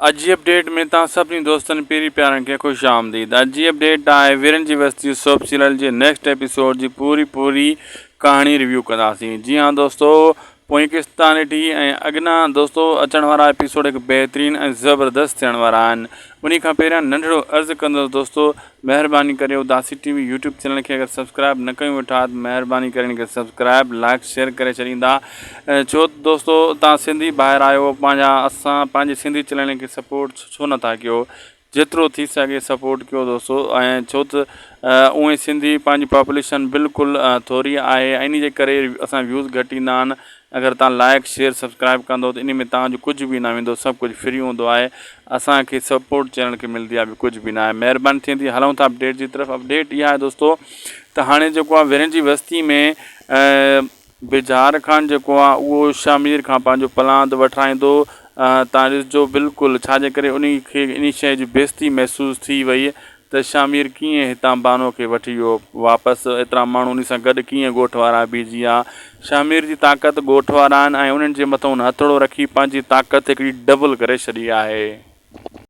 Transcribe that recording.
اڄ جي اپڊيٽ ۾ توهان سڀني دوستن پيري پيارن کي خوش آمديد اڄ جي اپڊيٽ آهي ويرن جي وستي سوپ سيريل جي نيڪسٽ ايپيسوڊ جي پوري پوري ڪهاڻي ريويو ڪنداسين جي ها دوستو پوئين قسط تان ڏٺي ۽ اڳنا دوستو اچڻ وارا ايپيسوڊ هڪ بهترين ۽ زبردست ٿيڻ وارا آهن انهي کان پهريان ننڍڙو عرض ڪندس دوستو مهرباني ڪري Udasi T V YouTube channel کي اگر سبسڪرائب نه ڪيون ويٺا ته مهرباني ڪري ان کي سبسڪرائب لائڪ شيئر ڪري ڇڏيندا ڇو ته دوستو تان سنڌي ڀائر آهيو پنهنجا اسان پنهنجي سنڌي چينل کي سپورٽ ڇو نٿا ڪيو جيترو ٿي سگهي سپورٽ ڪيو دوستو ۽ ڇو ته اونئي سنڌي پنهنجي پاپوليشن بلڪل ٿوري آهي انهي جي ڪري اسان ويوز گهٽ ايندا آهن اگر تان لائڪ شيئر سبسڪرائب ڪندو ته انهي ۾ تان جو ڪجهه به نه ويندو سڀ ڪجهه فري هوندو آهي اسان کي سپورٽ چينل کي ملدي آهي ٻيو ڪجهه به نه آهي مهرباني ٿيندي هلون ٿا اپڊيٽ جي طرف اپڊيٽ اها آهي دوستو ته هاڻي جيڪو آهي ورهين جي وستي ۾ بجار خان جيڪو آهي اهو شامير کان پنهنجو پلاند وٺرائيندو تان ڏسجو بلڪل ڇا جي ڪري انهي کي انهي شيء جي بيستي محسوس ٿي وئي ته شاهمير ڪيئن هتان بانو کي وٺي ويو واپس، ايترا ماڻهو انهي سان گڏ ڪيئن ڳوٺ وارا بيهجي ويا. شاهمير جي طاقت ڳوٺ وارا آهن ۽ انهن جي مٿان هن هٿڙو رکي پنهنجي طاقت هڪڙي ڊبل ڪري ڇڏي آهي.